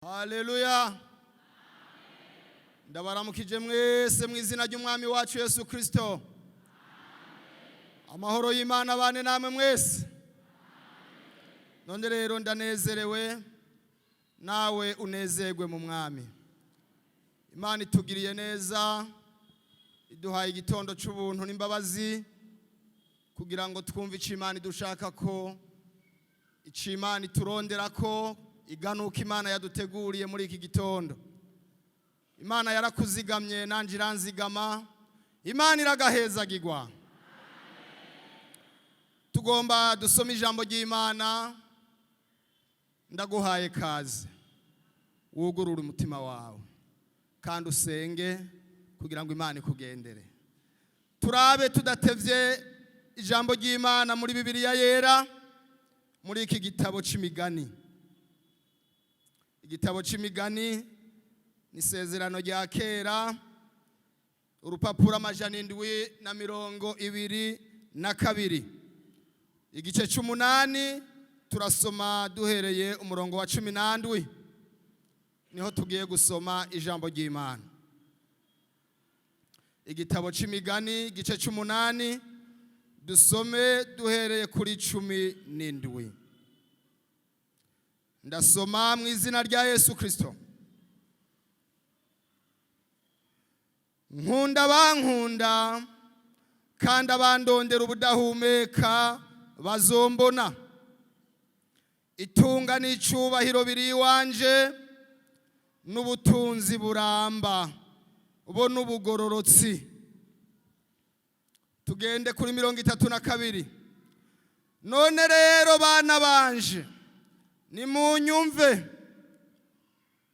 Haleluya! Ndabaramukije mwese mu izina ry'Umwami wacu Yesu Kirisito. Amahoro y'Imana abane namwe mwese. None rero ndanezerewe, nawe unezerwe mu Mwami. Imana itugiriye neza, iduhaye igitondo cy'ubuntu n'imbabazi kugira ngo twumve icyo Imana idushaka, ko icyo Imana iturondera, ko iganuka Imana yaduteguriye muri iki gitondo. Imana yarakuzigamye, nanjye iranzigama. Imana iragahezagirwa. Tugomba dusome ijambo ry'Imana. Ndaguhaye kaze, wugurure umutima wawe kandi usenge kugira ngo Imana ikugendere. Turabe tudatevye ijambo ry'Imana muri Bibiliya Yera, muri iki gitabo c'Imigani. Igitabo c'Imigani ni Isezerano rya Kera, urupapuro 722, igice c'umunani. Turasoma duhereye umurongo wa 17, niho tugiye gusoma ijambo ry'Imana. Igitabo c'Imigani, igice c'umunani, dusome duhereye kuri 17. Ndasoma mu izina rya Yesu Kirisito. Nkunda bankunda, kandi abandondera ubudahumeka bazombona. Itunga n'icubahiro biri iwanje, n'ubutunzi buramba bo n'ubugororotsi. Tugende kuri 32. None rero, bana banje, nimunyumve,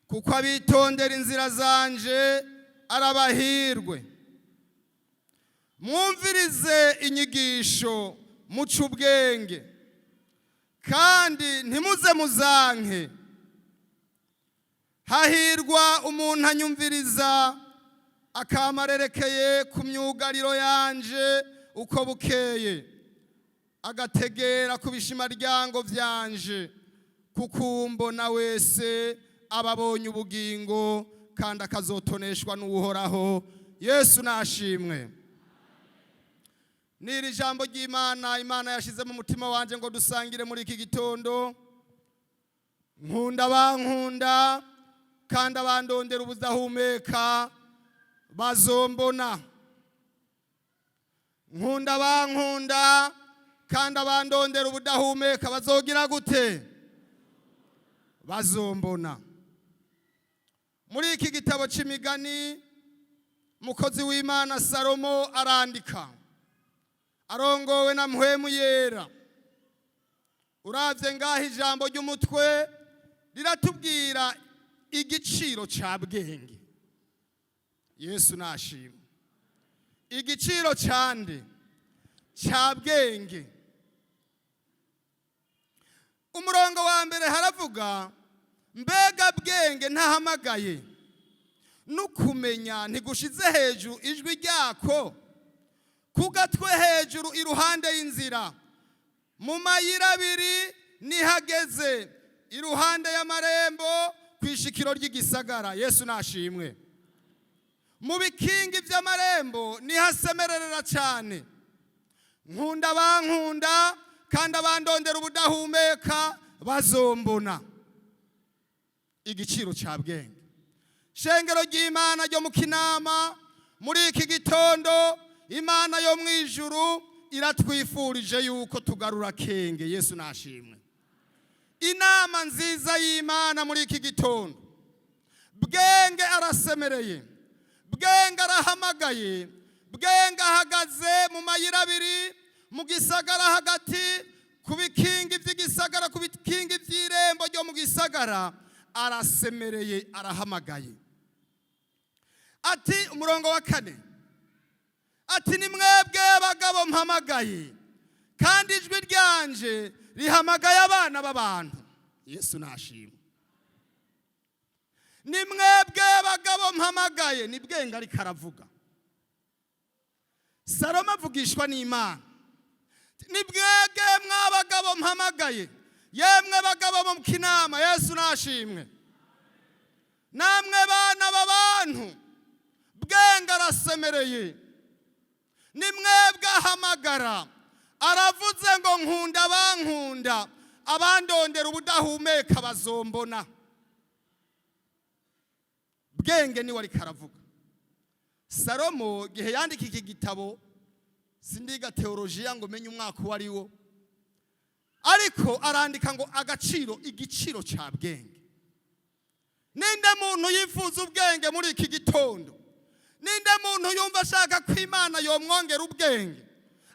kuko abitondera inzira zanje arabahirwe. Mwumvirize inyigisho, muce ubwenge, kandi ntimuze muzanke. Hahirwa umuntu anyumviriza, akamarerekeye ku myugariro yanje uko bukeye, agategera ku bishimaryango byanje, kuko umbona wese aba abonye ubugingo, kandi akazotoneshwa n'Uhoraho. Yesu nashimwe. N'iri jambo ry'Imana Imana yashize mu mutima wanjye ngo dusangire muri iki gitondo: nkunda bankunda, kandi abandondera ubudahumeka bazombona. Nkunda bankunda, kandi abandondera ubudahumeka bazogira gute? Bazombona. Muri iki gitabo c'Imigani, umukozi w'Imana Salomo arandika arongowe na Mpwemu Yera. Uravye ngaho, ijambo ry'umutwe riratubwira igiciro ca bwenge. Yesu nashimwe. Igiciro cande? Ca bwenge. Umurongo wa mbere haravuga: mbega bwenge ntahamagaye, n'ukumenya ntigushize hejuru ijwi ryako ku gatwe hejuru iruhande y'inzira, mu mayira abiri nihageze, iruhande y'amarembo, ku ishikiro ry'igisagara. Yesu nashimwe. Mu bikingi by'amarembo nihasemererera cyane: nkunda bankunda, kandi abandondera ubudahumeka bazombona. Igiciro cya bwenge. Shengero ry'Imana ryo mu Kinama, muri iki gitondo Imana yo mu ijuru iratwifurije yuko tugarura kenge. Yesu nashimwe. Inama nziza y'Imana muri iki gitondo: bwenge arasemereye, bwenge arahamagaye, bwenge ahagaze mu mayira abiri, mu gisagara hagati, ku bikingi by'igisagara, ku bikingi by'irembo ryo mu gisagara. Arasemereye, arahamagaye. Ati, umurongo wa kane, ati: ni mwebwe bagabo mpamagaye, kandi ijwi ryanje rihamagaye abana b'abantu. Yesu nashimwe. Ni mwebwe bagabo mpamagaye. Ni bwenge ariko aravuga. Salomo avugishwa n'Imana. Ni mwebwe mwabagabo mpamagaye, yemwe bagabo mu Kinama. Yesu nashimwe. Namwe bana b'abantu, bwenge arasemereye, ni mwebwe ahamagara. Aravuze ngo: "Nkunda abankunda, abandondera ubudahumeka bazombona." Bwenge niwe ariko aravuga. Salomo gihe yandika iki gitabo, sindiga teolojiya ngo menye umwaka uwo ari wo, ariko arandika ngo agaciro, igiciro cya bwenge. Ninde muntu yifuza ubwenge muri iki gitondo? Ninde muntu yumva ashaka ko Imana yomwongera ubwenge,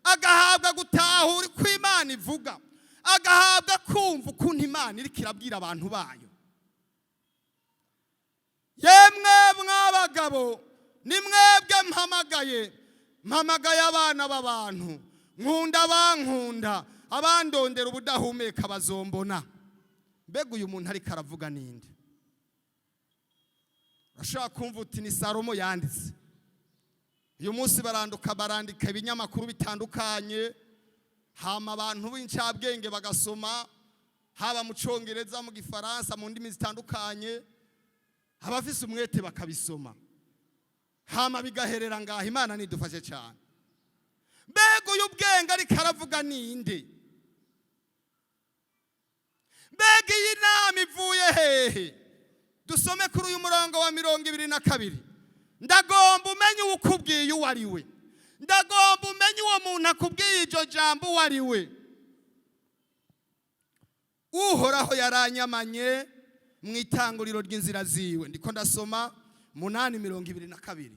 agahabwa gutahura ko Imana ivuga, agahabwa kumva ukuntu Imana iriko irabwira abantu bayo? Yemwe mw'abagabo, ni mwebwe mpamagaye, mpamagaye abana b'abantu. Nkunda abankunda, abandondera ubudahumeka bazombona. Mbega uyu muntu ariko aravuga ninde? Urashobora kumva uti ni Salomo yanditse. Uyu munsi baranduka, barandika ibinyamakuru bitandukanye, hama abantu b'incabwenge bagasoma, haba mu Congereza, mu Gifaransa, mu ndimi zitandukanye. Abafise umwete bakabisoma, hama bigaherera ngaho. Imana nidufashe cyane. Mbega uyu bwenge ariko aravuga ninde? Mbega iyi nama ivuye hehe? Dusome kuri uyu murongo wa 22. Ndagomba umenye uwo ukubwiye uwo ari we. Ndagomba umenye uwo muntu akubwiye iryo jambo uwo ari we. Uhoraho yaranyamanye mu itanguriro ry'inzira ziwe. Ndiko ndasoma 8:22.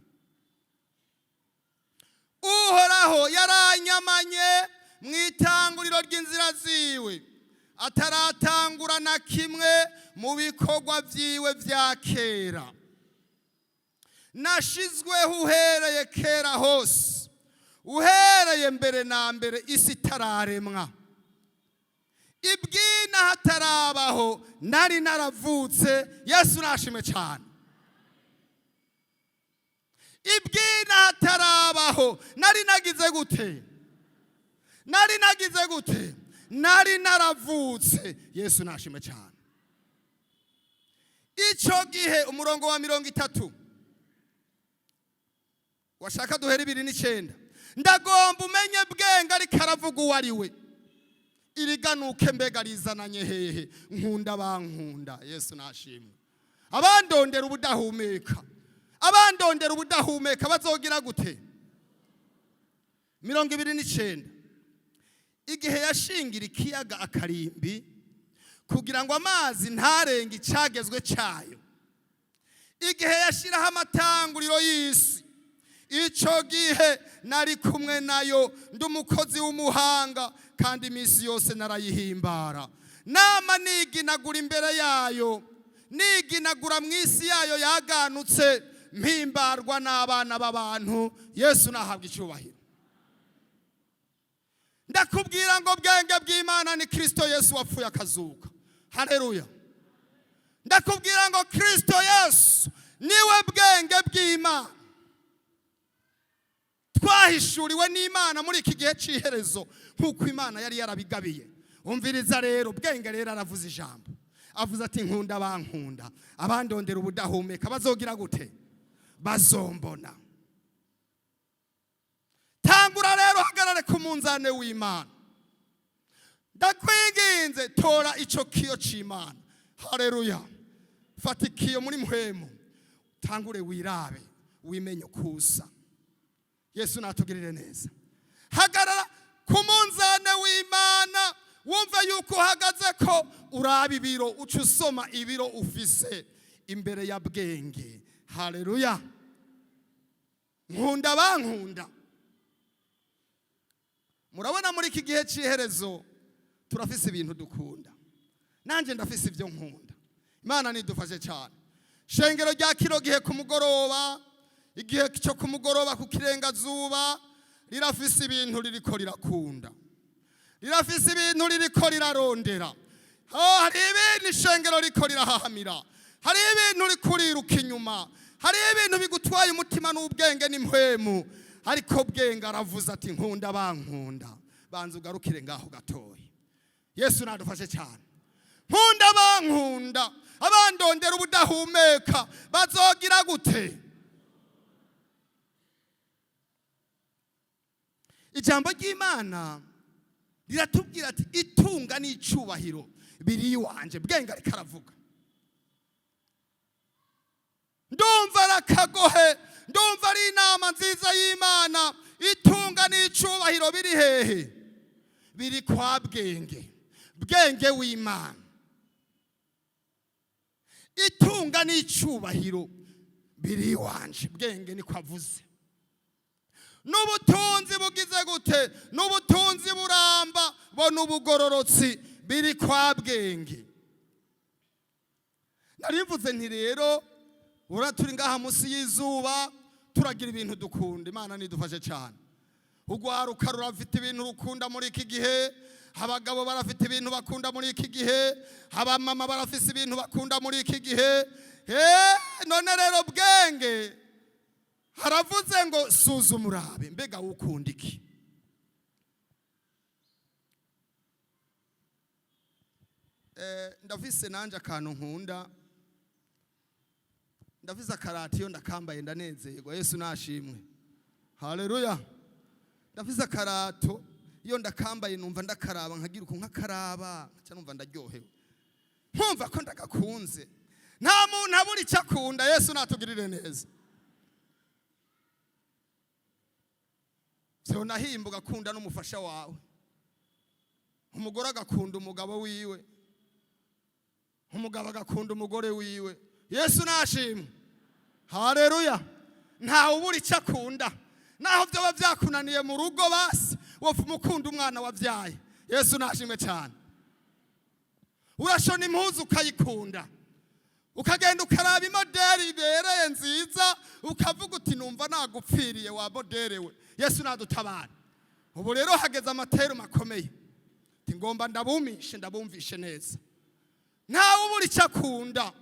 Uhoraho yaranyamanye mu itanguriro ry'inzira ziwe, ataratangura na kimwe mu bikorwa byiwe bya kera. Nashizweho uhereye kera hose, uhereye mbere na mbere isi itararemwa. Ibwina hatarabaho nari naravutse. Yesu nashimwe cyane. Ibwina hatarabaho nari nagize gute? Nari nagize gute? Nari naravutse. Yesu nashimwe cyane. Icyo gihe, umurongo wa 30, washaka duhera 29. Ndagomba umenye bwenge ariko aravuga uwo ari we. Iriganuke mbega rizananye hehe? Nkunda bankunda. Yesu nashimwe. Abandondera ubudahumeka, abandondera ubudahumeka bazogira gute? 29. Igihe yashingira ikiyaga akarimbi kugira ngo amazi ntarenge icyagezwe cyayo, igihe yashyiraho amatanguriro y'isi, icyo gihe nari kumwe nayo, ndi umukozi w'umuhanga, kandi iminsi yose narayihimbara. Nama niginagura imbere yayo, niginagura mu isi yayo yaganutse, mpimbarwa n'abana b'abantu. Yesu nahabwa icyubahiro. Ndakubwira ngo bwenge bw'Imana ni Kirisito Yesu wapfuye akazuka. Hareruya! Ndakubwira ngo Kirisito Yesu niwe bwenge bw'Imana twahishuriwe n'Imana muri iki gihe cy'iherezo, nk'uko Imana yari yarabigabiye. Umviriza rero, bwenge rero aravuze ijambo, avuze ati: "Nkunda bankunda, abandondera ubudahumeka bazogira gute? Bazombona." Tangura rero uhagarare ku munzane w'Imana. Ndakwinginze, tora icyo kiyo cy'Imana. Hareruya! Fata ikiyo muri muhemu, tangure wirabe, wimenye ukusa. Yesu natugirire neza. Hagarara ku munzane w'Imana, wumve yuko uhagaze ko uraba ibiro, uca usoma ibiro ufise imbere ya bwenge. Hareruya! Nkunda bankunda. Murabona, muri iki gihe cy'iherezo turafise ibintu dukunda. Nanjye ndafise ibyo nkunda. Imana nidufashe cyane. Shengero rya kino gihe ku mugoroba, igihe cyo ku mugoroba ku kirengazuba, rirafise ibintu ririko rirakunda, rirafise ibintu ririko rirarondera. Oh, hari ibintu ishengero riko rirahahamira, hari ibintu uri kuriruka inyuma, hari ibintu bigutwaye umutima n'ubwenge n'impwemu. Ariko bwenge aravuze ati: "Nkunda bankunda." Banza ugarukire ngaho gatoya. Yesu nadufashe cyane. Nkunda bankunda, Abandondera ubudahumeka bazogira gute? Ijambo ry'Imana riratubwira ati itunga n'icubahiro biri iwanje. Bwenge ariko aravuga, ndumva arakagohe, ndumva ari inama nziza y'Imana. Itunga n'icubahiro biri hehe? Biri kwa Bwenge, Bwenge w'Imana. Itunga n'icubahiro biri iwanje. Bwenge niko avuze. N'ubutunzi bugize gute? N'ubutunzi buramba bo n'ubugororotsi biri kwa Bwenge. Narivuze nti rero ura turi ngaha munsi y'izuba, turagira ibintu dukunda. Imana nidufashe cyane. Urwaruka rurafite ibintu rukunda muri iki gihe, abagabo barafite ibintu bakunda muri iki gihe, abamama barafite ibintu bakunda muri iki gihe. None rero Bwenge haravuze ngo suzuma urabe, mbega wukunda iki? Ndafise nanje akantu nkunda, ndafise akaratiyo ndakambaye ndanezerwa. Yesu nashimwe, haleluya. Ndafise akarato, iyo ndakambaye numva ndakaraba, nkagira uku nkakaraba, nkaca numva ndaryohewe, nkumva ko ndagakunze. Nta muntu abura icyo akunda. Yesu natugirire neza. Vyonahimba ugakunda n'umufasha wawe, umugore agakunda umugabo wiwe, umugabo agakunda umugore wiwe. Yesu nashimwe, haleluya. Ntawe ubura icyo akunda. Naho byoba byakunaniye mu rugo, basi wopfa umukunda umwana wabyaye. Yesu nashimwe cyane. Urashona impuzu ukayikunda, ukagenda ukaraba imoderi ibereye nziza, ukavuga uti numva nagupfiriye wa modere we. Yesu nadutabara. Ubu rero hageze amateru makomeye, ati ngomba ndabumishe, ndabumvishe neza. Ntawe ubura icyo akunda.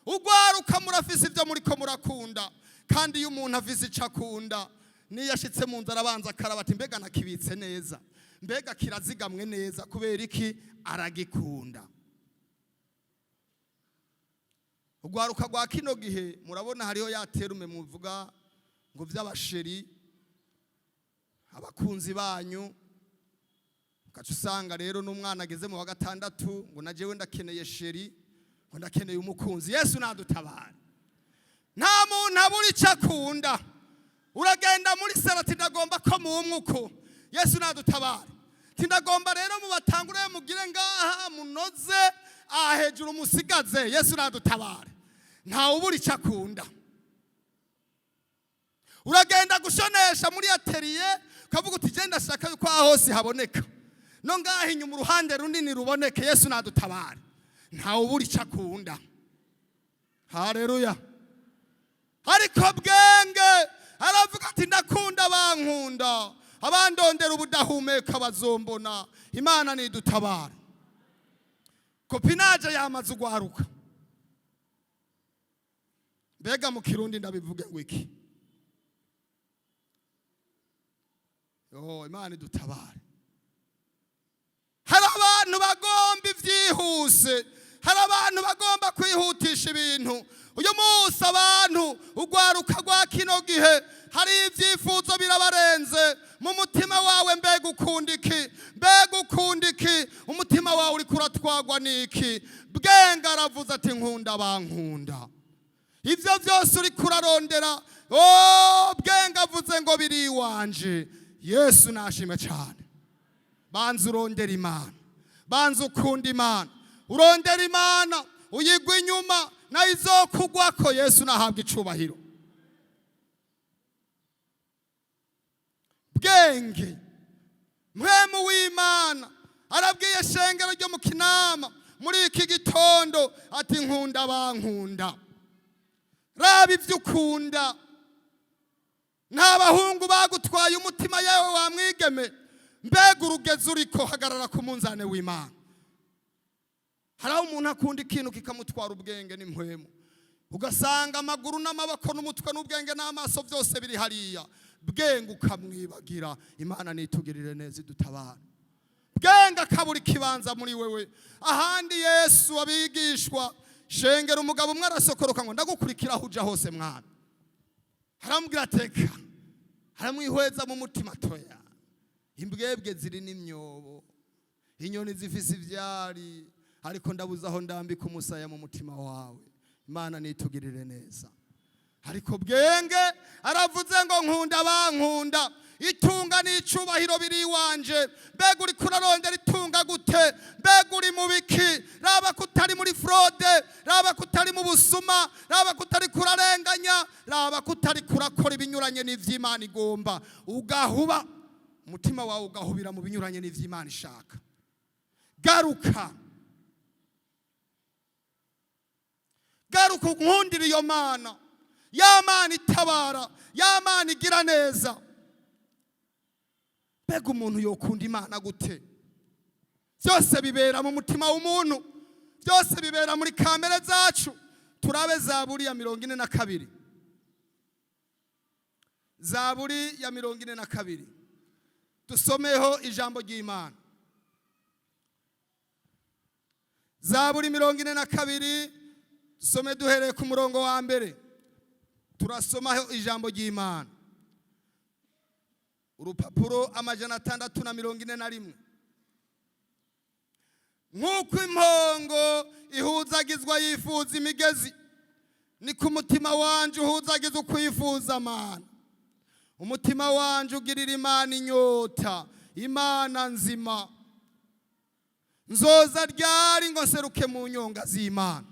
Ugwaruka murafise ibyo muriko murakunda, kandi iyo umuntu afise icyo akunda, niyo ashitse mu nzu arabanza akaraba ati mbega nakibitse neza, mbega kirazigamwe neza. Kubera iki? Aragikunda. Ugwaruka rwa kino gihe murabona hariho ya terume muvuga ngo vy'abasheri, abakunzi banyu. Ugaca usanga rero n'umwana ageze mu wa gatandatu ngo na jewe ndakeneye sheri, ngo ndakeneye umukunzi. Yesu nadutabara. Nta muntu abura icyo akunda. Uragenda muri saro ati ndagomba ko mumwe uko. Yesu nadutabara. Ati ndagomba rero mubatangure mugire ngaha munoze, aha hejuru musigaze. Yesu nadutabara. Ntawe ubura icyo akunda. Uragenda gushonesha muri atelier ukavuga uti je ndashaka yuko aha hose haboneka, no ngaha inyuma uruhande runini ruboneke. Yesu nadutabara. Ntawe ubura icyo akunda. Haleluya. Ariko Bwenge aravuga ati ndakunda abankunda, abandondera ubudahumeka bazombona. Imana nidutabara. Copinage yamaze ugwaruka. Mbega mu Kirundi ndabivuge ngo iki? Yo, Imana idutabare. Hari abantu bagomba ivyihuse, hari abantu bagomba kwihutisha ibintu. Uyu munsi abantu ugwaruka rwa kino gihe hari ibyifuzo birabarenze mu mutima wawe. Mbega ukunda iki? Mbega ukunda iki? Umutima wawe uriko uratwagwa n'iki? Bwenge aravuze ati nkunda abankunda. Ivyo vyose uriko urarondera, oh, Bwenge avuze ngo biri iwanje. Yesu nashimwe cyane. Banza urondera Imana, banza ukunda Imana, urondera Imana uyigwa inyuma nayo izokugwako. Yesu nahabwa icubahiro. Bwenge mpwemu w'Imana arabwiye shengero ryo mu Kinama muri iki gitondo ati nkunda abankunda. Raba ivyo ukunda. Nta bahungu bagutwaye umutima yewe wa mwigeme, mbega urugezi uriko. Hagarara ku munzane w'Imana. Hari aho umuntu akunda ikintu kikamutwara ubwenge n'impwemu, ugasanga amaguru n'amaboko n'umutwe n'ubwenge n'amaso byose biri hariya. Bwenge ukamwibagira. Imana nitugirire neza, idutabara. Bwenge akabura ikibanza muri wewe. Ahandi Yesu abigishwa Shengera, umugabo umwe arasokoroka ngo: "Ndagukurikira aho uja hose, mwana." Aramubwira: "Teka." Aramwihweza mu mutima: "Toya, imbwebwe ziri n'imyobo, inyoni zifise ivyari, ariko ndabuze aho ndambika umusaya mu mutima wawe." Imana nitugirire neza. Ariko Bwenge aravuze ngo: "Nkunda bankunda, itunga n'icubahiro biri iwanje." Mbega uri kurarondera itunga gute? Mbega uri mu biki? Raba ko utari muri fraude, raba ko utari mu busuma, raba ko utari kurarenganya, raba ko utari kurakora ibinyuranye n'ivy'Imana igomba, ugahuba umutima wawe, ugahubira mu binyuranye n'ivy'Imana ishaka. Garuka, garuka unkundire iyo Mana, ya Mana itabara, ya Mana igira neza. Mbega umuntu yokunda Imana gute? Byose bibera mu mutima w'umuntu, byose bibera muri kamere zacu. Turabe Zaburi ya 42, Zaburi ya 42, dusomeho ijambo ry'Imana. Zaburi 42, dusome duhereye ku murongo wa mbere. Turasomaho ijambo ry'Imana, urupapuro 641. Nk'uko impongo ihuzagizwa yifuza imigezi, niko umutima wanje uhuzagiza ukwifuza Amana. Umutima wanje ugirira Imana inyota, Imana nzima. Nzoza ryari ngo nseruke mu nyonga z'Imana?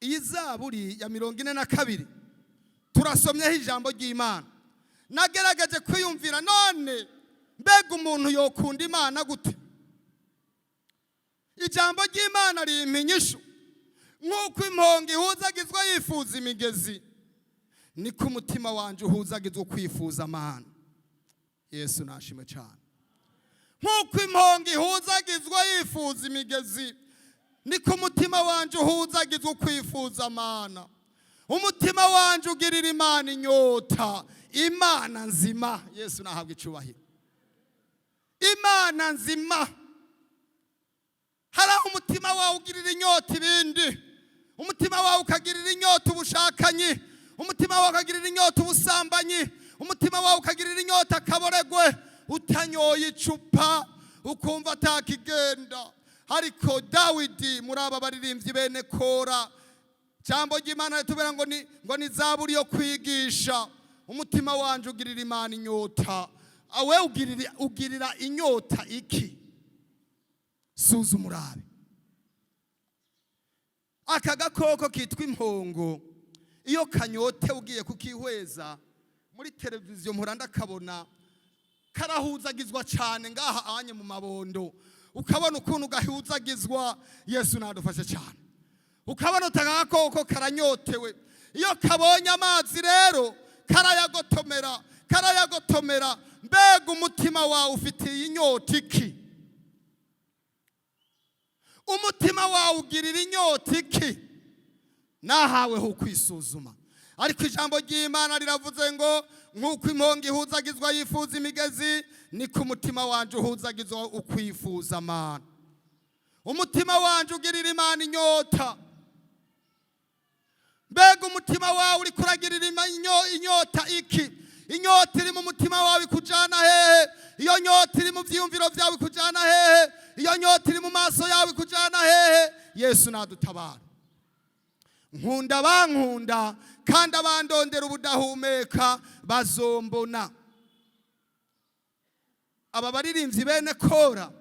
Iyi Zaburi ya 42 turasomyeho ijambo ry'Imana. Nagerageje kwiyumvira: none mbega umuntu yokunda Imana gute? Ijambo ry'Imana rimpa inyishu: nk'uko impongo ihuzagizwa yifuza imigezi, niko umutima wanjye uhuzagizwa kwifuza Amana. Yesu nashimwe cyane. Nk'uko impongo ihuzagizwa yifuza imigezi, niko umutima wanjye uhuzagizwa kwifuza Amana. Umutima wanjye ugirira Imana inyota, Imana nzima. Yesu nahabwa icubahiro. Imana nzima. Hari aho umutima wawe ugirira inyota ibindi, umutima wawe ukagirira inyota ubushakanyi, umutima wawe ukagirira inyota ubusambanyi, umutima wawe ukagirira inyota akaboregwe. Utanyoye icupa ukumva atakigenda. Ariko Dawidi, muri aba baririmbyi bene Kora, jambo ry'Imana ritubwira ngo ni zaburi yo kwigisha: umutima wanje ugirira Imana inyota. Awe ugirira inyota iki? Suzuma urabe. Aka gakoko kitwa impongo, iyo kanyote ugiye kukihweza muri televiziyo, mpora ndakabona karahuzagizwa cyane ngaha anye mu mabondo, ukabona ukuntu gahuzagizwa. Yesu nadufashe cyane. Ukabona utaka gakoko karanyotewe. Iyo kabonye amazi rero karayagotomera, karayagotomera. Mbega umutima wawe ufitiye inyota iki? Umutima wawe ugirira inyota iki? Nahaweho kwisuzuma. Ariko ijambo ry'Imana riravuze ngo: nk'uko impongo ihuzagizwa yifuza imigezi, niko umutima wanjye uhuzagizwa ukwifuza Amana. Umutima wanjye ugirira Imana inyota. Mbega umutima wawe uri kuragirira inyota iki? Inyota iri mu mutima wawe ikujyana hehe? Iyo nyota iri mu byiyumviro byawe ikujyana hehe? Iyo nyota iri mu maso yawe ikujyana hehe? Yesu nadutabara. Nkunda bankunda, kandi abandondera ubudahumeka bazombona. Aba baririmbyi bene Kora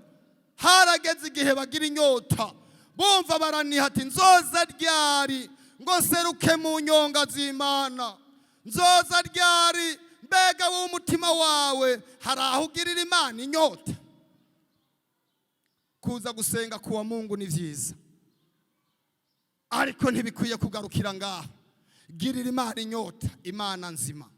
harageze igihe bagira inyota, bumva baraniha ati: "Nzoza ryari ngo seruke mu nyonga z'Imana? Nzoza ryari?" Mbega wowe umutima wawe hari aho ugirira Imana inyota? Kuza gusenga kuwa Mungu ni byiza, ariko ntibikwiye kugarukira ngaho. Girira Imana inyota, Imana nzima.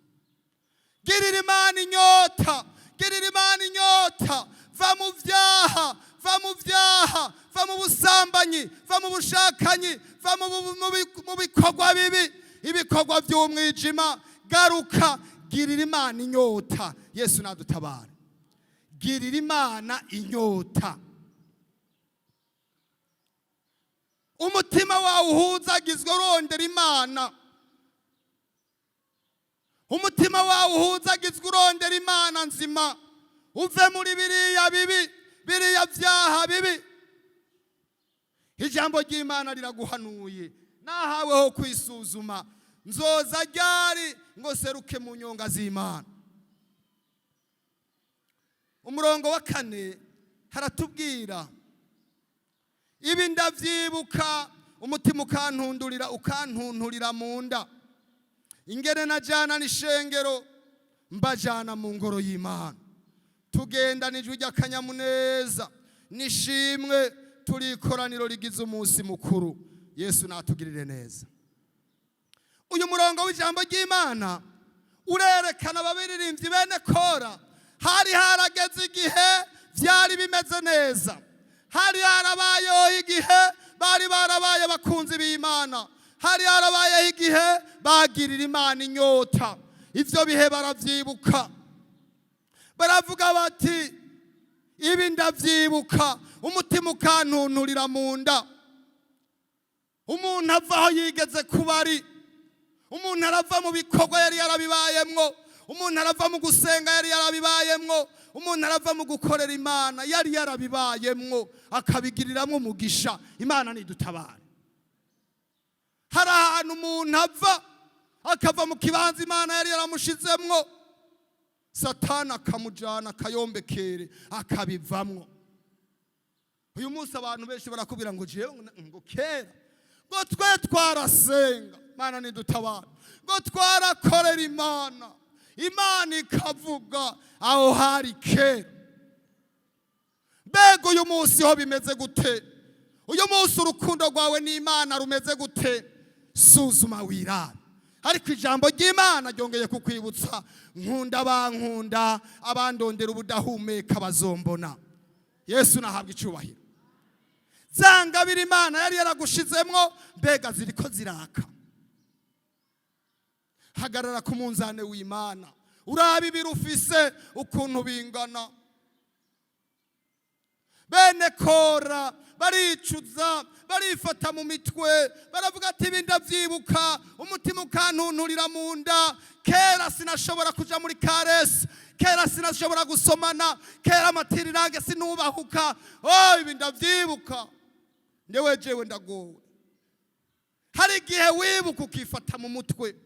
Girira Imana inyota, girira Imana inyota. Va mu byaha, va mu byaha, va mu busambanyi, va mu bushakanyi, va mu bikorwa bibi, ibikorwa by'umwijima. Garuka, girira Imana inyota. Yesu nadutabara. Girira Imana inyota. Umutima wawe uhuzagizwe urondera Imana. Umutima wawe uhuzagizwe urondera Imana nzima. Uve muri biriya bibi, biriya byaha bibi. Ijambo ry'Imana riraguhanuye. Nahaweho kwisuzuma. Nzoza ryari ngo seruke mu nyonga z'Imana. Umurongo wa 4 haratubwira ibi ndavyibuka, umutima ukantundurira, ukantunturira mu nda. Ingene najana n'ishengero mbajana mu ngoro y'Imana, tugenda n'ijwi ry'akanyamuneza nishimwe, turi ikoraniro rigize umunsi mukuru. Yesu natugirire neza. Uyu murongo w'ijambo ry'Imana urerekana ababiririmbyi bene Kora. Hari harageze igihe byari bimeze neza, hari harabayeho igihe bari barabaye abakunzi b'Imana, hari harabayeho igihe bagirira Imana inyota. Ivyo bihe baravyibuka, baravuga bati ibi ndavyibuka, umutima ukantunturira mu nda. Umuntu ava aho yigeze kuba ari, umuntu arava mu bikorwa yari yarabibayemwo, umuntu arava mu gusenga yari yarabibayemwo, umuntu arava mu gukorera Imana yari yarabibayemwo, akabigiriramwo umugisha. Imana nidutabare. Hari ahantu umuntu ava akava mu kibanza Imana yari yaramushizemwo, Satani akamujana akayombekere akabivamwo. Uyu munsi abantu benshi barakubwira ngo jewe ngo kera ngo twe twarasenga, Imana nidutabare, ngo twarakorera Imana, Imana ikavuga. Aho hari kera. Mbega uyu munsi ho bimeze gute? Uyu munsi urukundo rwawe n'Imana rumeze gute? Suzuma wirare. Ariko ijambo ry'Imana ryongeye kukwibutsa, nkunda bankunda, abandondera ubudahumeka bazombona. Yesu nahabwa icubahiro. Za ngabire Imana yari yaragushizemwo, mbega ziriko ziraka? Hagarara ku munzane w'Imana, uraba ibiro ufise ukuntu bingana. Bene Kora baricuza, barifata mu mitwe, baravuga ati ibi ndavyibuka, umutima ukantunturira mu nda. Kera sinashobora kuja muri karesi, kera sinashobora gusomana, kera amatirirange sinubahuka. Oh, ibi ndavyibuka, ndewe jewe ndagowe. Hari igihe wibuka ukifata mu mutwe.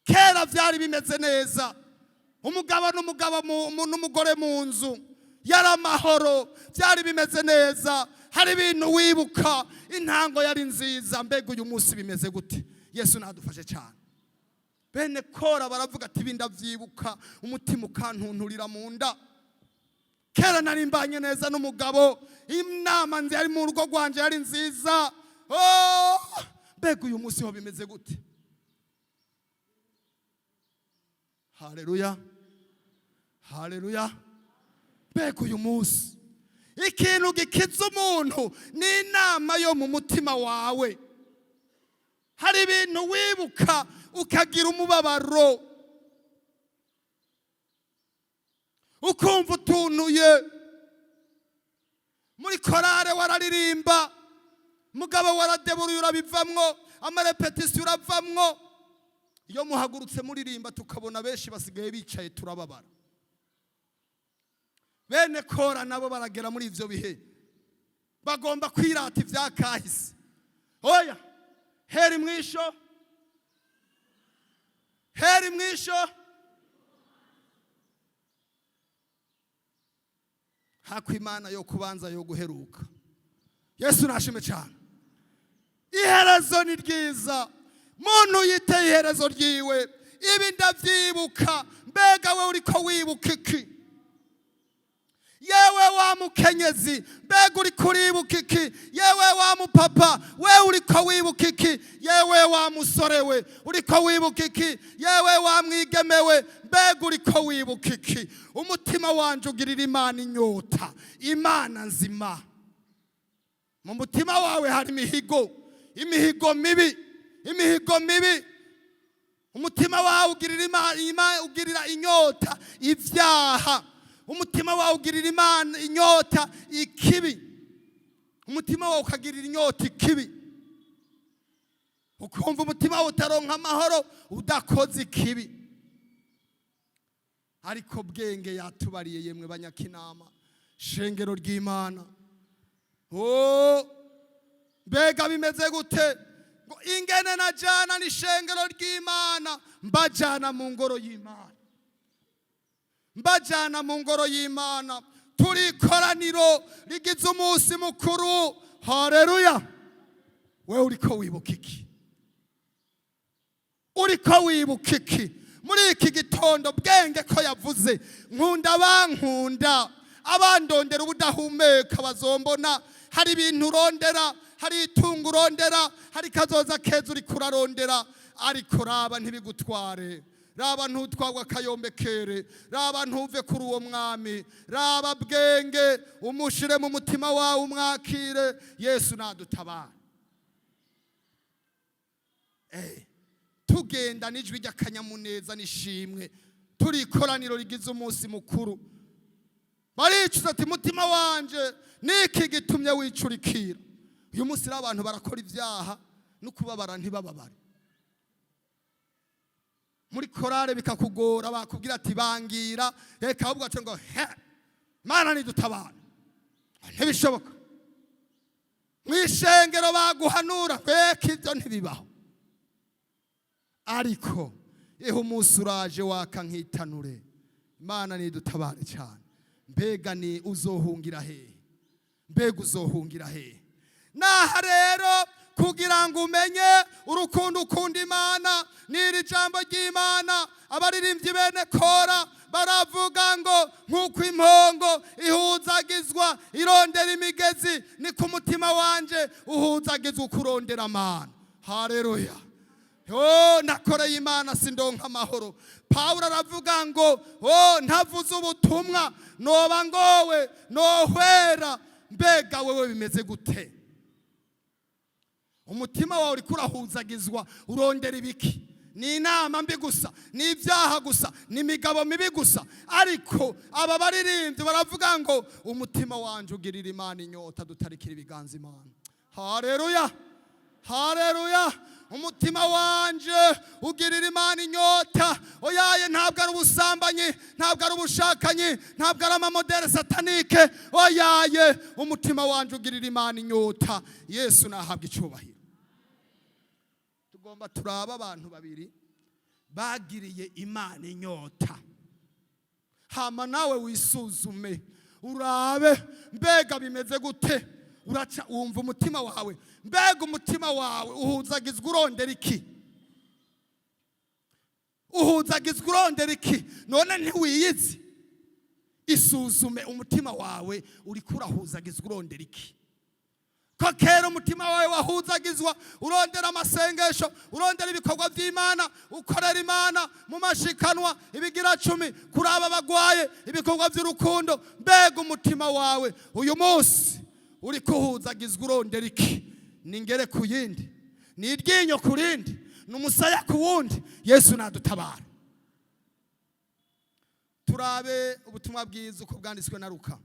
Kera vyari bimeze neza, umugabo n'umugabo n'umugore mu nzu yari amahoro, byari bimeze neza. Hari ibintu wibuka, intango yari nziza. Mbega uyu munsi bimeze gute? Yesu nadufashe cyane. Bene Kora baravuga ati ibi ndavyibuka, umutima ukantunturira mu nda. Kera nari mbanye neza n'umugabo, inama nzi yari mu rugo rwanje yari nziza. Oh, mbega uyu munsi ho bimeze gute? Haleluya, haleluya. Mbega uyu munsi ikintu gikiza umuntu ni inama yo mu mutima wawe. Hari ibintu wibuka ukagira umubabaro, ukumva utuntuye. Muri korale wararirimba, mugabo waradeburuye urabivamwo, amarepetisiyo uravamwo. Iyo muhagurutse muririmba tukabona benshi basigaye bicaye, turababara. Bene Kora nabo baragera muri ivyo bihe, bagomba kwirata ivyakahise. Oya, heri mwisho, heri mwisho. Hako Imana yo kubanza yo guheruka. Yesu nashime cyane. Iherezo ni ryiza, muntu yiteye iherezo ryiwe. Ibi ndavyibuka. Mbega we uriko wibuka iki? Yewe wa mukenyezi, mbega uriko uribuka iki? Yewe wa mupapa, we uriko wibuka iki? Yewe wa musore we, uriko wibuka iki? Yewe wa mwigemewe, mbega uriko wibuka iki? Umutima wanje ugirira Imana inyota, Imana nzima. Mu mutima wawe hari imihigo, imihigo mibi, imihigo mibi. Umutima wawe ugirira Imana, ugirira inyota ivyaha. Umutima wawe ugirira Imana inyota ikibi. Umutima wawe ukagirira inyota ikibi, ukumva umutima wawe utaronka amahoro udakoze ikibi. Ariko Bwenge yatubariye, yemwe banyakinama, shengero ry'Imana, oh, mbega bimeze gute ngo ingene najana n'ishengero ry'Imana, mbajana mu ngoro y'Imana, mbajana mu ngoro y'Imana, turi ikoraniro rigize umunsi mukuru. Haleluya! Wewe uriko wibuka iki? Uriko wibuka iki muri iki gitondo? Bwenge ko yavuze: "Nkunda bankunda, abandondera ubudahumeka bazombona." Hari ibintu urondera, hari itungo urondera, hari kazoza keza uriko urarondera, ariko raba ntibigutware, raba ntutwagwa akayombekere, raba ntuve kuri uwo mwami, raba Bwenge umushire mu mutima wawe, umwakire. Yesu nadutabara. Tugenda n'ijwi ry'akanyamuneza n'ishimwe, turi ikoraniro rigize umunsi mukuru. Baricuza ati: "Mutima wanje, niki gitumye wicurikira?" Uyu munsi rero abantu barakora ibyaha no kubabara ntibababare. Muri korale bikakugora, bakubwira ati: "Bangira reka", ahubwo baca ngo: "He, Mana nidutabara, ntibishoboka." Mu ishengero baguhanura: "Reka, ibyo ntibibaho." Ariko eho umunsi uraje waka nk'itanure. Imana nidutabare cyane. Mbega ni uzohungira hehe? Mbega uzohungira hehe? Naha rero kugira ngo umenye urukundo ukunda Imana n'iri jambo ry'Imana. Abaririmbyi bene Kora baravuga ngo: "Nk'uko impongo ihuzagizwa irondera imigezi, niko umutima wanje uhuzagizwa ukurondera Amana." Haleluya! Oh, nakoreye Imana sindonka amahoro. Pawulo aravuga ngo: "Oh, ntavuze ubutumwa noba ngowe nohwera." Mbega wewe bimeze gute? Umutima wawe uriko urahuzagizwa urondera ibiki? Ni inama mbi gusa, ni ibyaha gusa, ni imigabo mibi gusa. Ariko aba baririmbyi baravuga ngo: "Umutima wanje ugirira Imana inyota." Dutarikira ibiganza Imana. Haleluya, haleluya! Umutima wanje ugirira Imana inyota. Oyaye, ntabwo ari ubusambanyi, ntabwo ari ubushakanyi, ntabwo ari amamodèles sataniques. Oyaye, umutima wanje ugirira Imana inyota. Yesu nahabwa icyubahiro. Tugomba turaba abantu babiri bagiriye Imana inyota, hama nawe wisuzume urabe mbega bimeze gute. Uraca wumva umutima wawe, mbega umutima wawe uhuzagizwa urondera iki? Uhuzagizwa urondera iki? None ntiwiyizi? Isuzume, umutima wawe uriko urahuzagizwa urondera iki? Ko kera umutima wawe wahuzagizwa urondera amasengesho, urondera ibikorwa by'Imana, ukorera Imana mu mashikanwa, ibigira cumi, kuraba abagwaye, ibikorwa by'urukundo, mbega umutima wawe uyu munsi uri kuhuzagizwa urondera iki? Ni ngere ku yindi, ni iryinyo ku rindi, ni umusaya ku wundi. Yesu nadutabara. Turabe ubutumwa bwiza uko bwanditswe na Luka,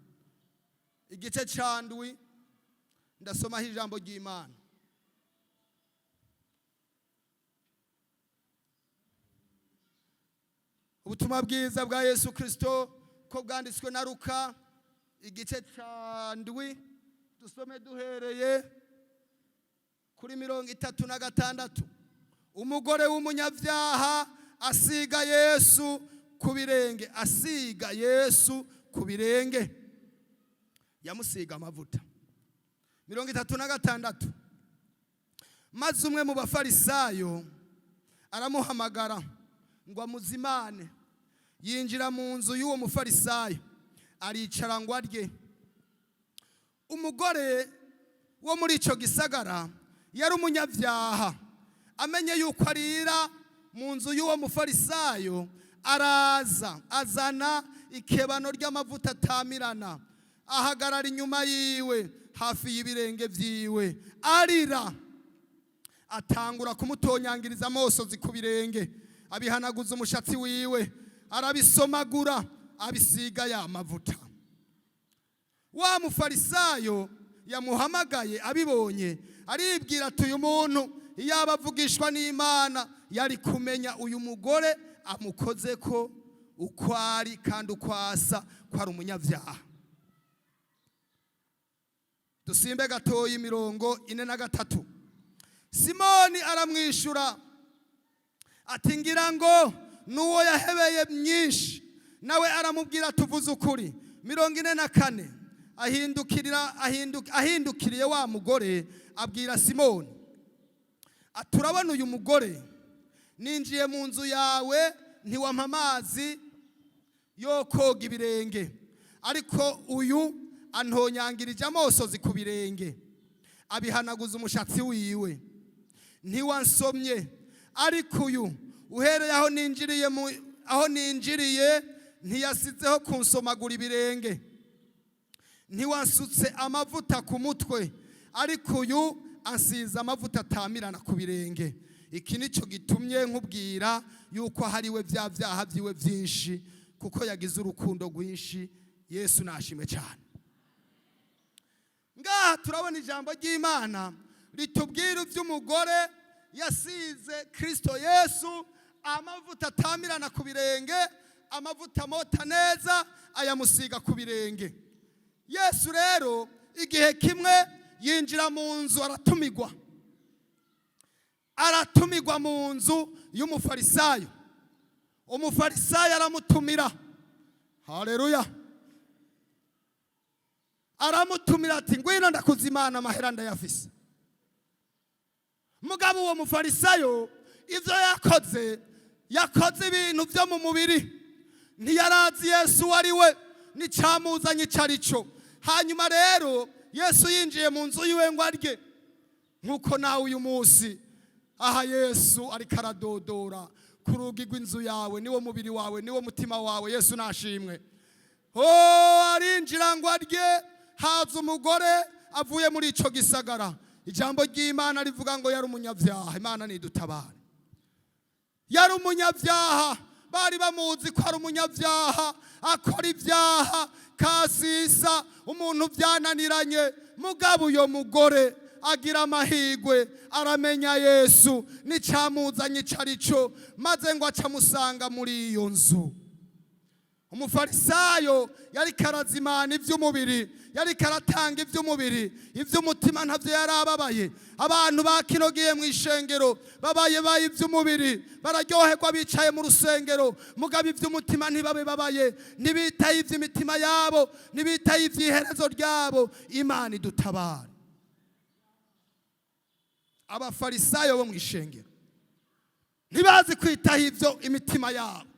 igice ca ndwi. Ndasomaho ijambo ry'Imana. Ubutumwa bwiza bwa Yesu Kirisito ko bwanditswe na Luka, igice ca ndwi, dusome duhereye kuri 36. Umugore w'umunyabyaha asiga Yesu ku birenge, asiga Yesu ku birenge, yamusiga amavuta. 36. Maze umwe mu Bafarisayo aramuhamagara ngo amuzimane. Yinjira mu nzu y'uwo Mufarisayo, aricara ngo arye. Umugore wo muri icyo gisagara yari umunyabyaha. Amenye yuko arira mu nzu y'uwo Mufarisayo, araza azana ikebano ry'amavuta atamirana, ahagarara inyuma yiwe hafi y'ibirenge byiwe, arira, atangura kumutonyangiriza amosozi ku birenge, abihanaguza umushatsi wiwe, arabisomagura, abisiga ya mavuta. Wa Mufarisayo Yamuhamagaye abibonye, aribwira ati: "Uyu muntu iyo aba avugishwa n'Imana, yari kumenya uyu mugore amukoze ko uko ari kandi uko asa, ko ari umunyabyaha." Dusimbe gatoya 43. Simoni aramwishyura ati: "Ngira ngo n'uwo yahebeye myinshi." Nawe aramubwira: "Tuvuze ukuri." 44. Ahindukirira ahindukiriye wa mugore, abwira Simoni ati: "Urabona uyu mugore? Ninjiye mu nzu yawe, ntiwampa amazi yo koga ibirenge, ariko uyu antonyangirije amosozi ku birenge, abihanaguza umushatsi wiwe. Ntiwansomye, ariko uyu uhereye aho ninjiriye ntiyasizeho kunsomagura ibirenge. Ntiwansutse amavuta ku mutwe, ariko uyu ansize amavuta atamirana ku birenge. Iki nicyo gitumye nkubwira yuko hariwe bya byaha byiwe byinshi, kuko yagize urukundo rwinshi." Yesu nashimwe cyane. Ngaha turabona ijambo ry'Imana ritubwira iby'umugore yasize Kirisito Yesu amavuta atamirana ku birenge, amavuta amota neza, ayamusiga ku birenge. Yesu rero igihe kimwe yinjira mu nzu, aratumigwa, aratumigwa mu nzu y'umufarisayo. Umufarisayo aramutumira, haleluya, aramutumira ati: "Ngwino ndakuzimana, amahera ndayafise." Mugabo uwo mufarisayo ibyo yakoze, yakoze ibintu byo mu mubiri, ntiyarazi Yesu uwo ari we n'icyamuzanye icyo ari cyo. Hanyuma rero Yesu yinjiye mu nzu yiwe ngo arye, nk'uko nawe uyu munsi aha Yesu ariko aradodora ku rugi rw'inzu yawe, niwo mubiri wawe, niwo mutima wawe. Yesu nashimwe. Oh, arinjira ngo arye, haza umugore avuye muri icyo gisagara. Ijambo ry'Imana rivuga ngo yari umunyabyaha. Imana nidutabare. Yari umunyabyaha, bari bamuzi ko ari umunyabyaha, akora ibyaha kasisa, umuntu byananiranye. Mugabo uyo mugore agira amahirwe, aramenya Yesu n'icyamuzanye icyo ari cyo, maze ngo acamusanga muri iyo nzu. Umufarisayo yari karazimana iby'umubiri, yari karatanga iby'umubiri, iby'umutima ntabyo yari ababaye. Abantu ba kino gihe mu ishengero babaye baye iby'umubiri, bararyoherwa bicaye mu rusengero, mugabo iby'umutima ntibabe babaye, ntibitaye iby'imitima yabo, ntibitaye iby'iherezo ryabo. Imana idutabara. Abafarisayo bo mu ishengero ntibazi kwitaho ibyo imitima yabo,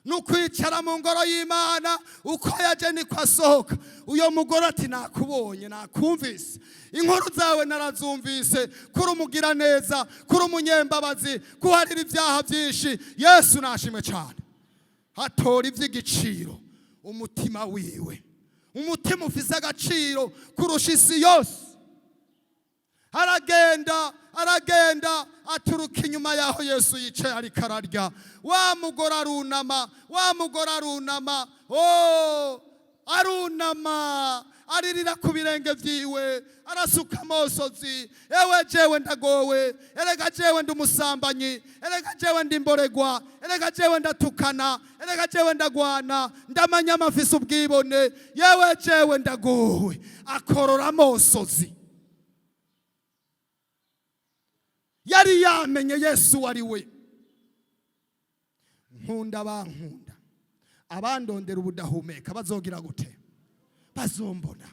ni ukwicara mu ngoro y'Imana, uko yaje niko asohoka. Uyo mugore ati: "Nakubonye, nakumvise, inkuru zawe narazumvise, kuri umugira neza, kuri umunyembabazi, kuharira ibyaha byinshi." Yesu nashimwe cyane. Hatora iby'igiciro, umutima wiwe, umutima ufise agaciro kurusha isi yose. Aragenda, aragenda, aturuka inyuma y'aho Yesu yicaye ariko ararya. Wa mugore arunama, wa mugore arunama, oh, arunama, aririra ku birenge byiwe, arasuka amosozi: "Ewe jewe ndagowe, erega jewe ndi umusambanyi, erega jewe ndi imboregwa, erega jewe ndatukana, erega jewe ndagwana, ndamanya amafise ubwibone, yewe jewe ndagowe." Akorora amosozi. Yari yamenye Yesu uwo ari we. "Nkunda bankunda, abandondera ubudahumeka bazogira gute? Bazombona."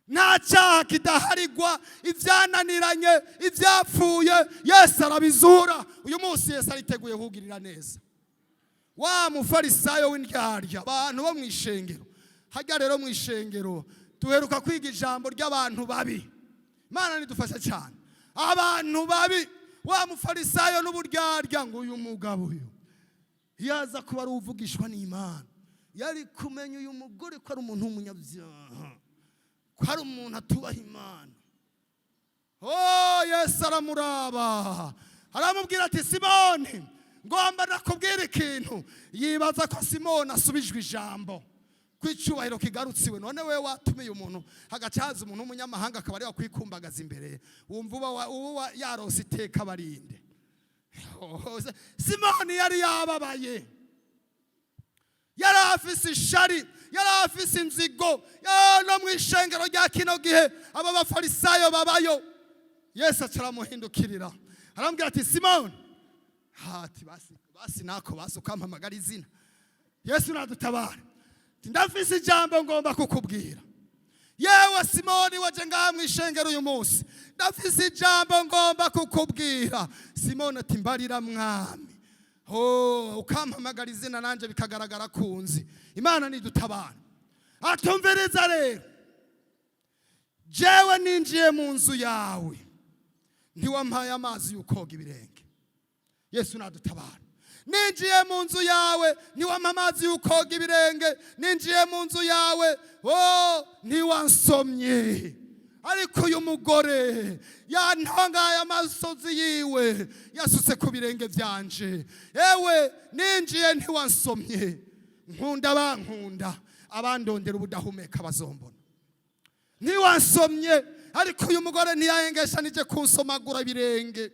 Nta cyaha kidaharigwa, ibyananiranye, ibyapfuye, Yesu arabizura. Uyu munsi Yesu ariteguye kugirira neza. Wa mufarisayo w'indyarya, abantu bo mu ishengero hajya rero mu ishengero duheruka kwiga ijambo ry'abantu babi. Imana nidufasha cyane. Abantu babi, wa mufarisayo n'uburyarya, ngo uyu mugabo uyu yaza kuba ari uvugishwa n'Imana, yari kumenya uyu mugore ko ari umuntu w'umunyabyaha, ko ari umuntu atubaha Imana. Oh, Yesu aramuraba, aramubwira ati: "Simoni, ngomba nakubwira ikintu." Yibaza ko Simoni asubijwe ijambo. Ko icyubahiro kigarutsiwe. None we watumiye umuntu, hagaca haza umuntu w'umunyamahanga akaba ariwe kwikumbagaza imbere, wumva uba yarose iteka barinde. Simoni yari yababaye, yari afise ishari, yari afise inzigo. No mu ishengero rya kino gihe aba bafarisayo babayo. Yesu aca aramuhindukirira, arambwira ati: "Simoni." Ati: "Basi basi, nako basi ukampamagara izina." Yesu nadutabara. Ati: "Ndafise ijambo ngomba kukubwira. Yewe Simoni, waje ngaha mu ishengero uyu munsi, ndafise ijambo ngomba kukubwira." Simoni ati: "Mbarira, Mwami." Oh, ukampamagara izina nanjye bikagaragara kunzi. Imana nidutabara. Atumviriza rero: "Jewe ninjiye mu nzu yawe, ntiwampaye amazi y'ukoga ibirenge." Yesu nadutabara. "Ninjiye mu nzu yawe, ntiwampa amazi y'ukoga ibirenge. Ninjiye mu nzu yawe, oh, ntiwansomye. Ariko uyu mugore yantangaye, amasozi yiwe yasutse ku birenge byanje. Ewe, ninjiye ntiwansomye. Nkunda bankunda, abandondera ubudahumeka bazombona. Ntiwansomye, ariko uyu mugore ntiyahengeshanije kunsomagura ibirenge.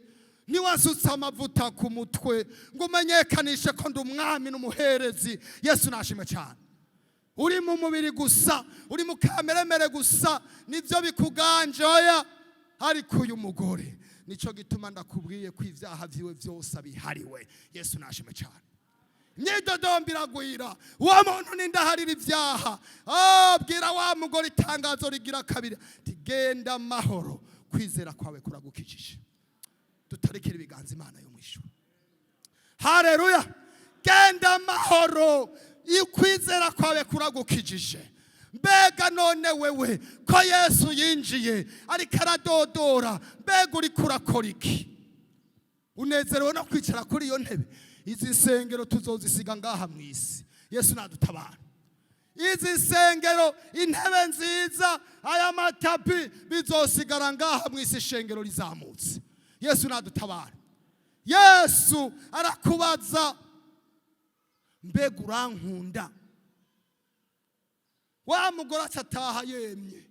Ntiwansutse amavuta ku mutwe ngo umenyekanishe ko ndi umwami n'umuherezi." Yesu nashimwe cyane. Uri mu mubiri gusa, uri mu kameremere gusa, nibyo bikuganje. Oya, ariko uyu mugore, nicyo gituma ndakubwiye ko ibyaha byiwe byose abihariwe. Yesu nashimwe cyane. Imyidodombo iragwira. Uwo muntu nindaharira ibyaha? Oh, bwira wa mugore itangazo rigira kabiri ati: "Genda amahoro, kwizera kwawe kuragukijije." Dutarikira ibiganza Imana yo mu ijuru. Haleluya! "Genda amahoro, ukwizera kwawe kuragukijije." Mbega none wewe, ko Yesu yinjiye ariko aradodora, mbega uriko urakora iki? Unezerewe no kwicara kuri iyo ntebe? Izi nsengero tuzozisiga ngaha mu isi. Yesu nadutabara. Izi nsengero, intebe nziza, aya matapi, bizosigara ngaha mu isi ishengero rizamutse. Yesu nadutabara. Yesu arakubaza: "Mbega urankunda?" Wa mugore aca ataha yemye: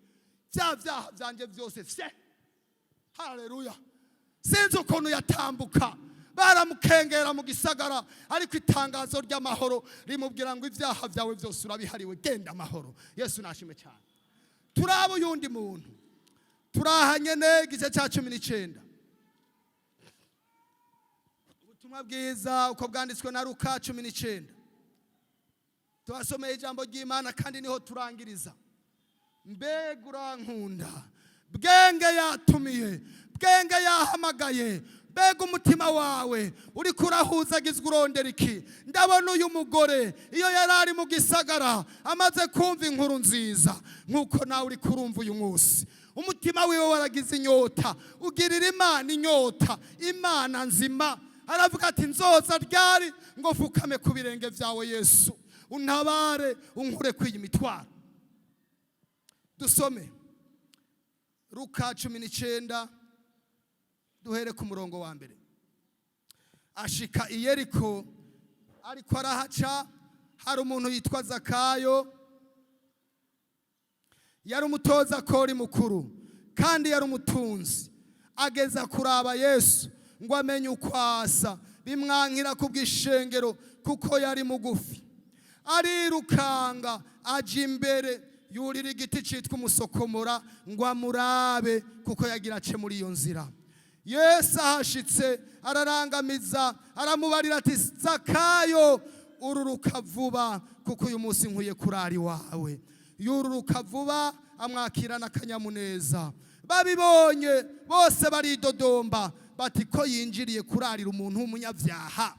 "Bya byaha byanjye byose fye." Haleluya! Sinzi ukuntu yatambuka, baramukengera mu gisagara, ariko itangazo ry'amahoro rimubwira ngo: "Ibyaha byawe byose urabihariwe, genda amahoro." Yesu nashimwe cyane. Turaba uyundi muntu. Turaha nyene igice cya 19, ubutumwa bwiza uko bwanditswe na Luka 19. Tubasomeye ijambo ry'Imana kandi niho turangiriza. Mbega urankunda? Bwenge yatumiye, bwenge yahamagaye. Mbega umutima wawe uri kurahuzagizwa, urondera iki? Ndabona uyu mugore iyo yari ari mu gisagara, amaze kumva inkuru nziza nk'uko nawe uri kurumva uyu munsi, umutima wiwe waragize inyota, ugirira Imana inyota, Imana nzima. Aravuga ati: "Nzoza ryari ngo fukame ku birenge byawe, Yesu, untabare, unkure kw'iyi mitwaro?" Dusome Luka 19, duhere ku murongo wa mbere. Ashika i Yeriko, ariko arahaca, hari umuntu yitwa Zakayo, yari umutoza kori mukuru kandi yari umutunzi. Ageza kuraba Yesu ngo amenye uko asa, bimwankira kubw'ishengero kuko yari mugufi. Arirukanga aja imbere, yurira igiti cyitwa umusokomora ngo amurabe, kuko yagira ace muri iyo nzira. Yesu ahashitse ararangamiza, aramubarira ati: "Zakayo, ururuka vuba, kuko uyu munsi nkwiye kurara iwawe." Yururuka vuba, amwakirana akanyamuneza. Babibonye bose baridodomba bati: "Ko yinjiriye kurarira umuntu w'umunyabyaha?"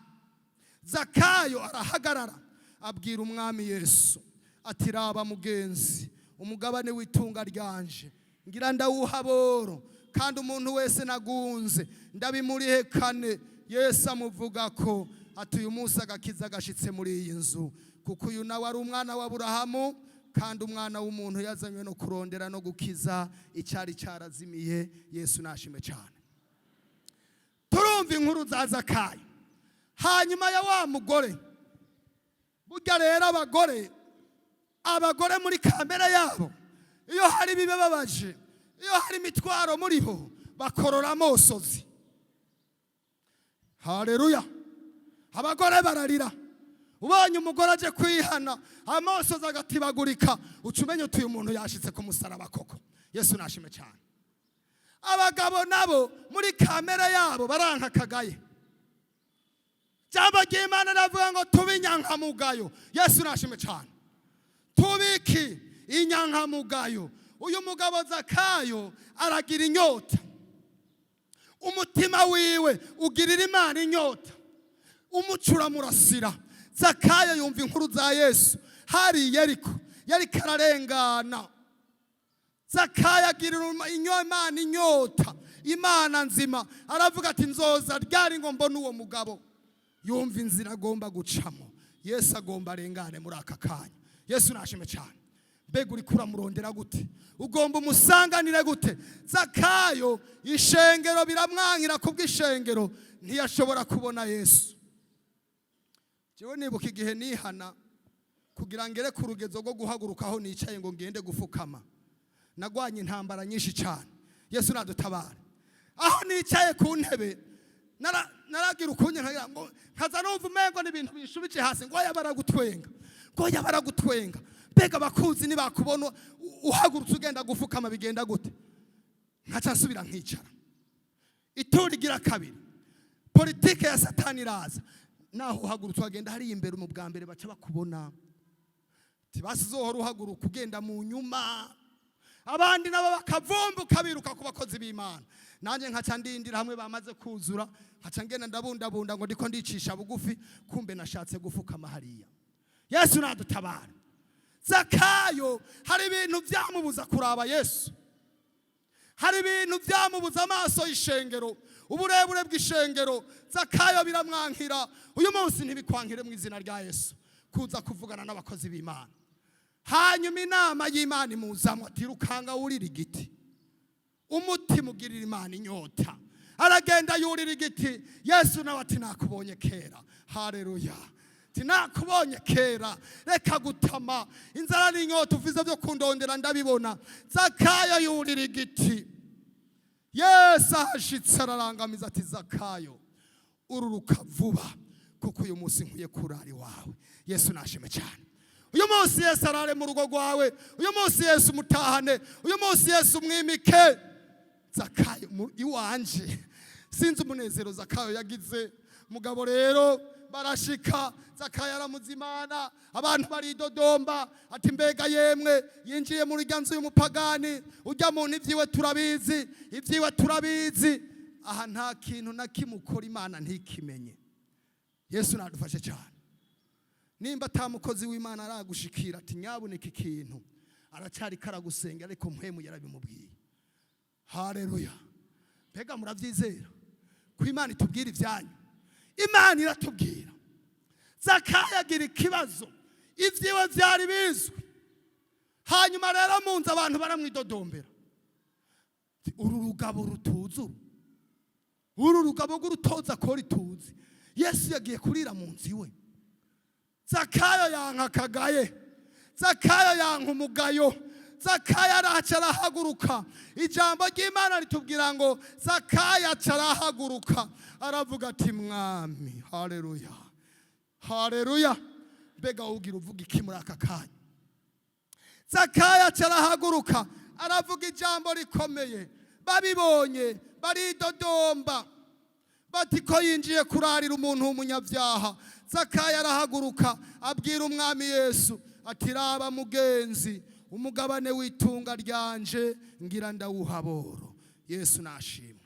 Zakayo arahagarara, abwira Umwami Yesu ati: "Raba mugenzi, umugabane w'itunga ryanje ngira ndawuha boro, kandi umuntu wese nagunze ndabimurihe kane." Yesu amuvuga ko ati: "Uyu munsi agakiza gashitse muri iyi nzu, kuko uyu nawe ari umwana wa Burahamu. Kandi Umwana w'umuntu yazanywe no kurondera no gukiza icyari cyarazimiye." Yesu nashime cyane. Turumva inkuru za Zakayo hanyuma ya wa mugore. Burya rero abagore Abagore muri kamere yabo, iyo hari ibibababaje, iyo hari imitwaro muri bo, bakorora amosozi. Haleluya! Abagore bararira. Ubonye umugore aje kwihana, amosozi agatibagurika, uca umenya uti uyu muntu yashitse ku musaraba koko. Yesu nashime cyane. Abagabo nabo muri kamere yabo baranka akagaye. Jambo ry'Imana ravuga ngo tube inyankamugayo. Yesu nashime cyane. Tubiki inyankamugayo. Uyu mugabo Zakayo aragira inyota, umutima wiwe ugirira Imana inyota, umuco uramurasira. Zakayo yumva inkuru za Yesu hari Yeriko, yariko ararengana. Zakayo agirira Imana inyota, Imana nzima. Aravuga ati: "Nzoza ryari ngo mbone uwo mugabo?" Yumva inzira agomba gucamo. Yesu agomba arengane muri aka kanya. Yesu nashime cyane. Mbega uriko uramurondera gute? Ugomba umusanganire gute? Zakayo ishengero biramwankira, kubw'ishengero ntiyashobora kubona Yesu. Jewe nibuka igihe nihana, kugira ngere ku rugezo rwo guhaguruka aho nicaye ngo ngende gufukama, nagwanye intambara nyinshi cyane. Yesu nadutabara. Aho nicaye ku ntebe, naragira ukunye nkagira ngo nkaza numva umengo n'ibintu binshubije hasi, ngo oya, baragutwenga, ngo oya, baragutwenga. Mbega abakuzi nibakubona uhagurutse ugenda gufukama, bigenda gute? Nkaca nsubira nkicara. Ituri igira kabiri, politike ya Satani iraza. Naho uhagurutse wagenda hariya imbere, mu bwa mbere baca bakubona, tibasizohora uhaguruka ugenda mu nyuma, abandi nabo bakavumbuka biruka ku bakozi b'Imana. Nanjye nkaca ndindira hamwe bamaze kuzura, nkaca ngenda ndabundabunda ngo ndiko ndicisha bugufi, kumbe nashatse gufukama hariya. Yesu nadutabara. Zakayo hari ibintu byamubuza kuraba Yesu, hari ibintu byamubuza amaso y'ishengero, uburebure bw'ishengero. Zakayo biramwankira. Uyu munsi ntibikwankire mu izina rya Yesu kuza kuvugana n'abakozi b'Imana. Hanyuma inama y'Imana imuzamwo ati: "Rukanga wurira igiti." Umutima ugirira Imana inyota, aragenda yurira igiti. Yesu nawe ati: "Nakubonye kera." Haleluya! Ati: "Nakubonye kera, reka gutama. Inzara n'inyota uvize byo kundondera ndabibona." Zakayo yurira igiti. Yesu ahashitse ararangamiza ati: "Zakayo, ururuka vuba, kuko uyu munsi nkwiye kurara iwawe." Yesu nashime cyane. Uyu munsi Yesu arare mu rugo rwawe. Uyu munsi Yesu umutahane. Uyu munsi Yesu umwimike. Zakayo iwanje, sinzi umunezero Zakayo yagize. Mugabo rero barashika, Zakayo aramuzimana, abantu baridodomba ati: "Mbega yemwe, yinjiye muri rya nzu y'umupagani ujya muntu, ibyiwe turabizi, ibyiwe turabizi." Aha nta kintu na kimwe ukora Imana ntikimenye. Yesu nadufashe cyane. Nimba atamukozi w'Imana aragushikira ati: "Nyabuneka ikintu," aracyari karagusenga, ariko mpwemu yarabimubwiye. Haleluya! Mbega murabyizera ko Imana itubwira ibyanyu? Imana iratubwira. Zakayo agira ikibazo, ibyiwe byari bizwi. Hanyuma rero mu nzu abantu baramwidodombera: "Uru rugabo rutuzura, uru rugabo rw'urutoza ko rituzi, Yesu yagiye kurira mu nzu iwe." Zakayo yanka akagaye, Zakayo yanka umugayo. Zakayo araca arahaguruka. Ijambo ry'Imana ritubwira ngo Zakayo aca arahaguruka, aravuga ati: "Mwami." Haleluya, haleluya! Mbega ugira uvuga iki muri aka kanya? Zakayo aca arahaguruka, aravuga ijambo rikomeye. Babibonye baridodomba bati: "Ko yinjiye kurarira umuntu w'umunyabyaha?" Zakayo arahaguruka, abwira Umwami Yesu ati: "Raba mugenzi, umugabane w'itunga ryanje ngira ndawuha boro." Yesu nashimwe.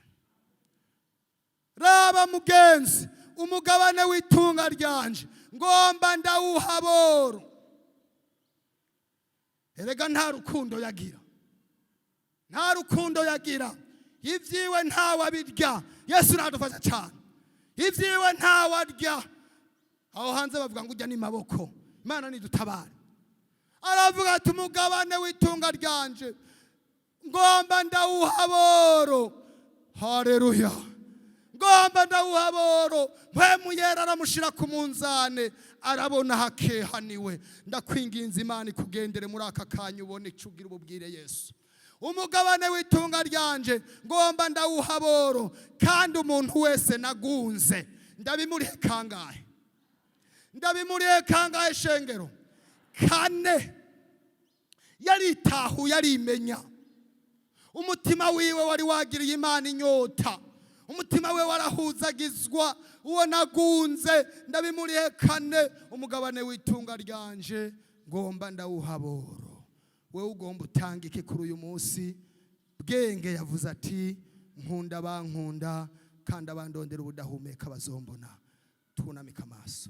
"Raba mugenzi, umugabane w'itunga ryanje ngomba ndawuha boro." Erega nta rukundo yagira, nta rukundo yagira. Ibyiwe ntawe abirya. Yesu nadufasha cyane. Ibyiwe ntawe arya. Aho hanze bavuga ngo ujya ni maboko. Imana nidutabare. Aravuga ati: "Umugabane w'itunga ryanje ngomba ndawuha boro." Haleluya! Ngomba ndawuha boro. Mpwemu Yera aramushira ku munzane, arabona hakehaniwe. Ndakwinginze, Imana ikugendere muri aka kanya, ubone icyo ugira ububwire Yesu. Umugabane w'itunga ryanje ngomba ndawuha boro, kandi umuntu wese nagunze ndabimurihe kangahe? Ndabimurihe kangahe, shengero? Kane. Yaritahuye, arimenya. Umutima wiwe wari wagiriye Imana inyota, umutima we warahuzagizwa. Uwo nagunze ndabimurihe kane. Umugabane w'itunga ryanje ngomba ndawuha boro. Wewe ugomba utanga iki kuri uyu munsi? Bwenge yavuze ati: "Nkunda bankunda, kandi abandondera ubudahumeka bazombona." Twunamika amaso.